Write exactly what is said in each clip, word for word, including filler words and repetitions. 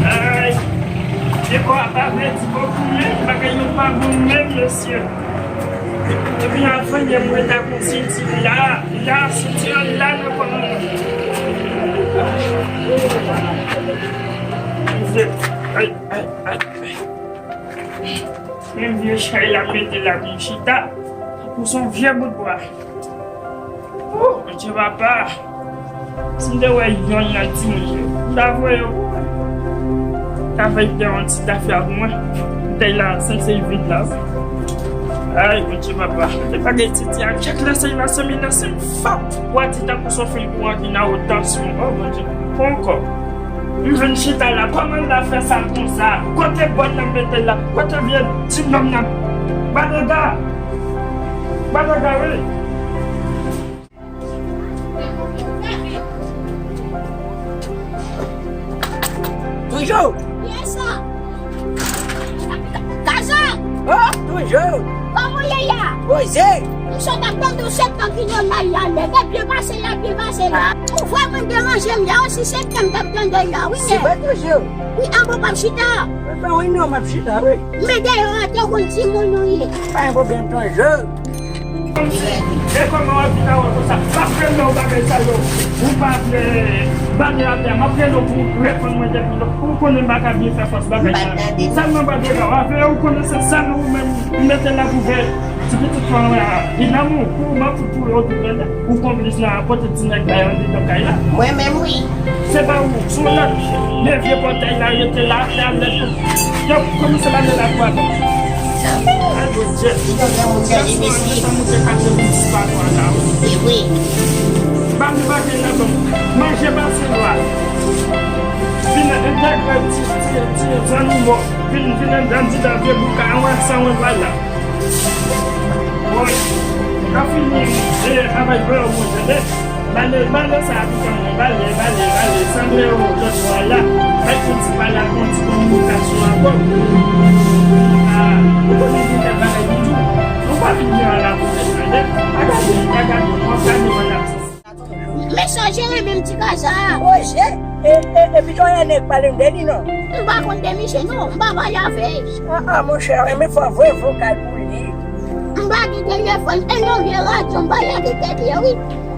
Ay, dekò a pa vle di bokou menm, bagay yo pa bon menm, mesye. Epi anfen, yè m ret ak yon senti la, la, senti an la nan kò mwen. Ay, ay, ay, ay. Menm vye chay la mete la pou m chita, pou son vye bout bwa. Oh, Bondye papa. Si m te wè yonn nan timoun yo, m ta voye yo pou mwen. Ta fè te yon ti tafya pou mwen. Bouteil la sanse vid la. Ay, Bondye papa. Te pa gen titi ak chak lanse lanse mi lanse m fap. Wa ti tankou son fil kouran ki nan wo tansyon. Oh, Bondye. Poko. M vin chita la, kòman l ta fè sa konsa? Kote bòn nan mete la? Kote vye ti nonm nan? Badega! Badega, wi! Toujou! Kiyès sa? Gaza! Oh, toujou! Kòman w ye ya? Poze! M sot ap tande w se tan ki nòmal la, nèg. Byen pase la, byen pase la. Ou vrèman deranje m la, yon si se tan m t ap tande la, wi, nèg. Se vre toujou. Wi, an bon, p ap chita. Mwen pa wi non, m ap chita, wi. Men dèyè an te konn timoun ou ye. Pa gen pwoblèm, toujou. E kòman w ap vin a wè konsa? M ap rele w bagay sa yo. Ou pa vle bale atè. M ap rele w pou w reponn mwen depi lò. Ou konnen m pa ka byen fè fòs bagay sa yo. Sèlman pa devan w ap veye, ou konnen se sèl ou menm m mete la pou veye. Ti pitit pa mwen a, li nan mou, pou ou, m ap fout pou yo tou tande. Ou konplis nan pote ti nèg bay andedan kay la. Mwen menm, wi. Se pa ou, se yon lòt. Men vye pòtay la rete la, la nèt. Yo, kòmanse ba nèg la pou adan. Ay, Bondye. Li te gen moun sèvi, mesye. Sa moute kache pou dispatou adan. E wi. Ba m bagay nan ban m. Manje pase lwa. Vin entegre ti, ti, ti zannimo. Vin, vin anndan vye bouka, anwè san wè la. Woy, m ka fini, e, avèk vre mwen, tande? Bale, bale sa a, pikan mwen, bale, bale, bale, sanble yo, lòt bò a la. Bay yon ti pale ak yon ti kominikasyon ankò. A, ou konnen gen kèk bagay m di w. Nou pa vin gen an la pou fè, tande? Pa gade, pa gade, m ap gade w an absans. Men sa w jere menm ti kay sa a. Oje, e, e, e, pito yon nèg pale m de li non. M pa konn de misye non, m pa pale avè l. A, a, monchè, men fò voye vokal pou li. M pa gen telefòn, e yon vye radyo, m pa lage tèt li, wi.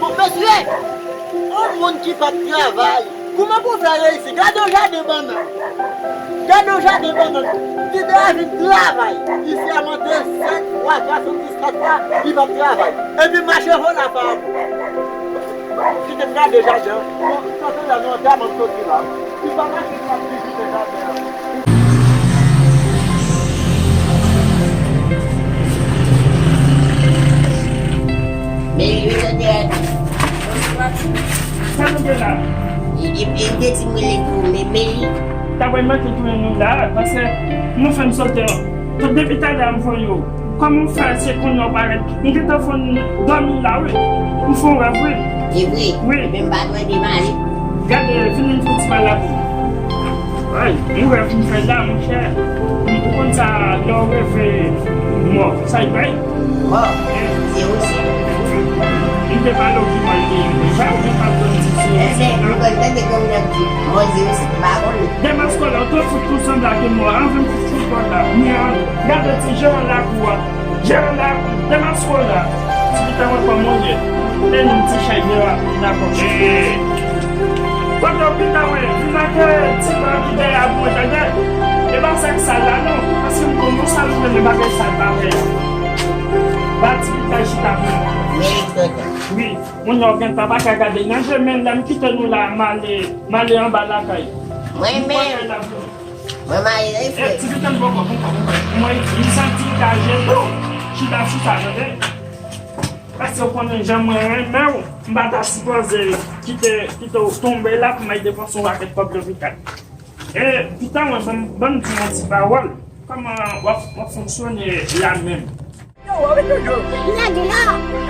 Bon, mesye, yon moun ki p ap travay, kouman pou w fè reyisi? Gade yon jaden bannann. Gade yon jaden bannann. Ti Dèyè vin travay. Isi a monte senk fwa, swasanndisèt fwa, li p ap travay. Epi mache vo la pa. Kite m gade jaden an. Bon, sòti la, nou antèman m soti la. Li pa mache, li p ap vizite jaden an. Men li retounen. Sa nou gen la? Li, li, li te di m rele pou men, men li. Ta pral manke tounen nou la, paske nou fè m sote an. Tout depi talè a m voye w. Kòman w fè se kounye a w parèt? M gentan fon dòmi la, wi. M fon rèv, wi. E vre? Wi. Men m pa dwe demare. Gade, vin m fon ti pale avè w. Ay, yon rèv m fè la, monchè. M konn sa, lè w reve mò, sa y bay? Mò? Zewo sèt. M te pale w ki mò l te ye. Sa ou gen pa konn di zewo sèt. Enben, m konn tande kòm n ap di mò zewo sèt, m pa konnen. Dema Scola, ou te fout tou sanble ak yon mò. Anvan m fout fout kòd la. Men, gade ti jan an lakou a. Jeran la, Dema Scola, ti pita mwen kòman w ye? E nou ti chay byen rapid la kòman? Ee! Kote w pita mwen? Vin ak ti blan ki dèyè a pou mwen, tande? E pa sa k sal la non, paske m konn yon sal mwen, men bagay sal pa fè la. Ba ti pita chita pou mwen. Wi, moun yo gen tan pa ka gade nan je men lè m kite nou la, m ale, m ale anba lakay. Mwen menm. Mwen mayi wi, frè. Ti pita m poko, poko, poko. Mwen, m santi l ka jete w. Chita sou sa, tande? Paske w konnen jan mwen renmen w, m pa ta sipoze kite, kite w tonbe la pou m al depanse yon pakèt kòb lopital. E, pita mwen, ban m, ban m di yon ti pawòl. Kòman w ap, w ap fonksyone la menm? Yo, wè, wi, Jojo. Li la di la.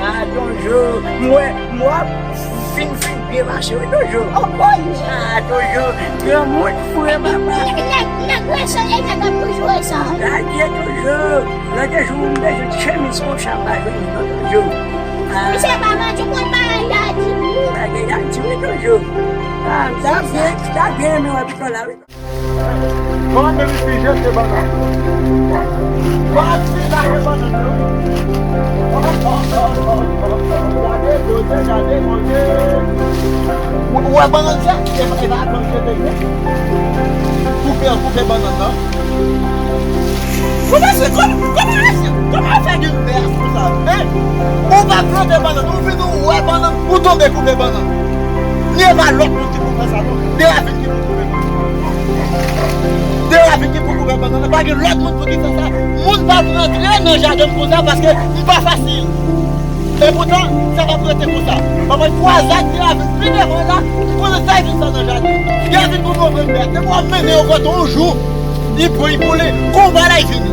Ah, Jojo, m wè, m wè, fin, fin byen mache, wi, Jojo. Oh, boy. Ah, Jojo, granmoun, fou, e papa. Nèg, nèg, nèg resan, e nèg ap toujou resan. Adye, Jojo. Lòt jou, m bezwen ti chemiz konsa, m pa jwenn li, non, Jojo. Ah. Misye pa manti, konn bagay Dadi. Bagay Dadi, wi, Jojo. Ah, m ta byen, ta byen renmen wè piton la, wi. Bon, men li pije se bannann. Bon, li pije se bannann yo. Gade, Bondye, gade, Bondye. Ou, ou wè bannann sa? E, e pa bannann jete, non? Koupe, koupe bannann nan. Ou panse kòman, kòman, kòman afè de mès konsa, hein? Ou pa plante bannann, ou vin ou wè bannann, ou tonbe koupe bannann. Li e pa lòt moun ki pou fè sa, non. De ravin ki pou koupe bannann. De ravin ki pou koupe bannann. Pa gen lòt moun pou ki fè sa. Moun pa pou rantre nan jaden m konsa paske m pa fasil. Epoutan, sa p ap rete konsa. Paske twa zak de ravin pi devan la, konnen sa y vin fè nan jaden. De ravin pou move mèt. Depi w ap mennen yon kote yon jou, li pou, li pou li. Konba la y vini.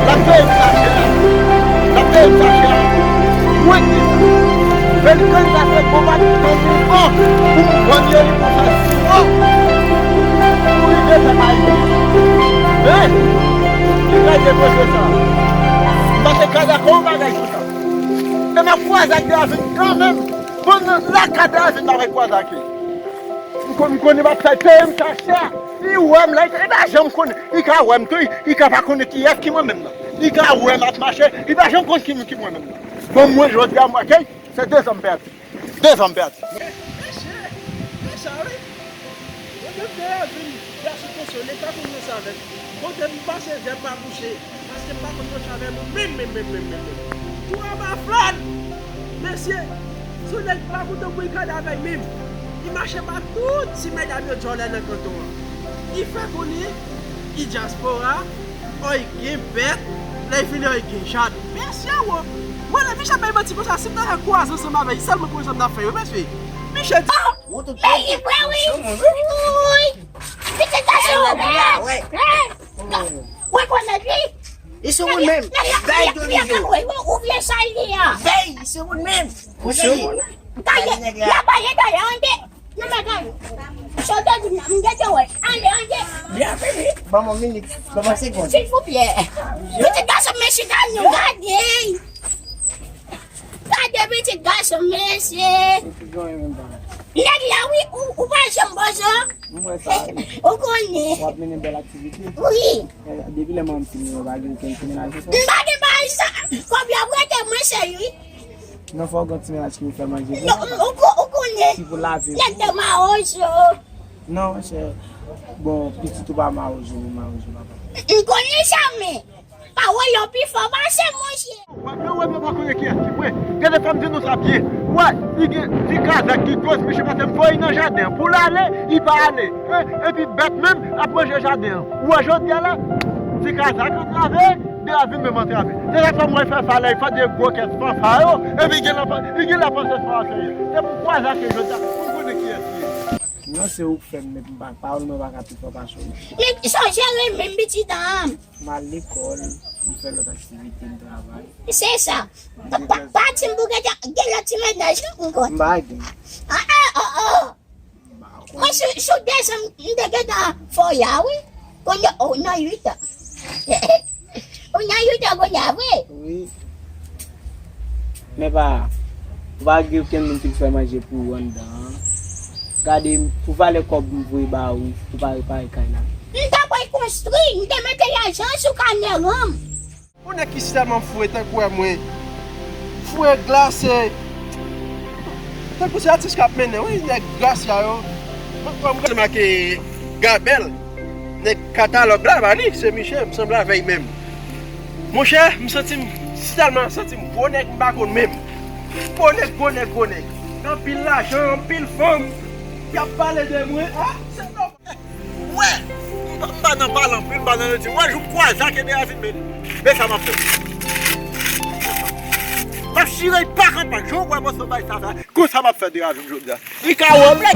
L ap peye m sa chè. L ap peye m sa chè. Mwen di sa. Pelikan sa se bon pa t bon pou mwen. Pou m vann yo li pou fè siwo. Pou rive fè Ayiti. Hein? Ki bagay de koze sa? M pa te ka dakò yon bagay konsa. E m ap kwaze ak Dravin kanmenm. Bon, nan lakay Dravin m ap kwaze ak li. M konn, m konn li p ap fè peye m sa chè. Li wè m la, li pa janm konn. Li ka wè m tou, li, li ka pa konnen kiyès ki mwen menm nan. Li ka wè m ap mache, li pa janm konn ki moun ki mwen menm nan. Bon, mwen jodi a, mwen, ok, se de zan m pèdi. De zan m pèdi. Mesye, mesye, wi. Mwen menm te vin, gason konseye, li pa konn sa avèk. Kote m pase, vèb pa bouche. Paske m pa konn mache avè moun menm, menm, menm, menm, menm, menm. Twa ba flan! Mesye, se yon nèg pa kontan pou l gade avè l menm. Li mache pa tout ti medam yo djòlè nan kanton an. Li fè konnen li dyaspora, ò, li gen bèt, lè l fini, ò, li gen jaden. Mesye, wo! Mwen, lè Michel bay manti konsa, si m ta fè kwaze ansanm avè l, sèlman pou sa m ta fè yo, mesye. Michel di, men li vre, wi! Wi! Pitit gason! Rekonèt li! Li sou moun menm. Bay Donizo. Ou vle sa li a. Bay, li sou moun menm. Ou sou moun. Gade, y ap pale dòlè an de. Non, men gade. Sa w te di m nan, m gen dwe wè. Ande, ande. Ban m yon minit. Ban m yon segond. Silvouplè. Pitit gason, mesye, gade nou, gade. Gade pitit gason, mesye. Nèg la, wi, ou, ou pa janm bòzò. M wè sa, wi. Ou konnen. W ap mennen bèl aktivite. Wi. Eh, depi lè manman m fin yo, pa gen okenn ti mennaj konsa. M pa gen bagay sa. Kòb yo ap rete mwen sèl, wi. Non, fò w gen ti mennaj ki pou fè manje pou ou. Non, ou ko-, ou konnen. Ki pou lave pou ou. Nèg te mawozo. Non, monchè. Bon, pitit ou pa mawozo, ou mawozo, papa. M konnen sa, men. Pawòl yo pi fò pase, monchè. Wè, men wè, men pa konnen kiyès ki mwen. Gade, fò m di nou sa byen. Wè, li gen ti kazèk ki koz, misye pase m voye nan jaden an. Pou l ale, li pa ale. E, epi bèt menm ap manje jaden an. Ou wè jodi a la, ti kazèk antrave, Dravin menm antrave. Se sa k fè m wè l fè valè, li fè de gwo kès fanfa yo, epi li gen la, li gen la panse se yon afè ye. Se pou kwaze ak jodi a, pou m konnen kiyès li ye. Non, se ou k fè m met m pa, pawòl mwen pa ka pi fò pase w. Men sonje renmen m pitit an. M al lekòl, m fè lòt aktivite, m travay. Se sa. Pa, pa, pa di m pou gen, gen lòt ti mennaj, non, m konn. M pa gen. Ah, ah, oh, oh. M pa konn. Mwen, sou, sou de zan, m te gentan fè w ya, wi. Kounye a, oh, nan uit an. Ou nan uit an kounye a, vre? Wi. Men pa, ou pa gen okenn moun ki pou fè manje pou ou anndan an. Gade, pou valè kòb m voye ba ou, ou pa repare kay la. M t ap al konstwi, m te mete lajan sou kanè ranm. Yon nèg ki tèlman foure tankou wè mwen. Foure glase. Tankou se atis k ap mennen, wi, nèg grasya yo. Mwen, mwen, mwen, se make Gabèl. Nèg katalòg la, pa li, se misye, m sanble avè l menm. Monchè, m santi m, si tèlman santi m gwo nèg, m pa konn menm. Gwo nèg, gwo nèg, gwo nèg. Anpil lajan, anpil fanm, y ap pale de mwen. Ah, se nòmal. Wè, m pa, m pa nan pale anpil, m pa nan redi. Wè, jou m kwaze ak Ede Ravin, men, men sa m ap fè. M ap chire l pa kanpay. Jan w wè mòso bay sa fè. Konsa m ap fè Dravin jodi a. Li ka wè m lè.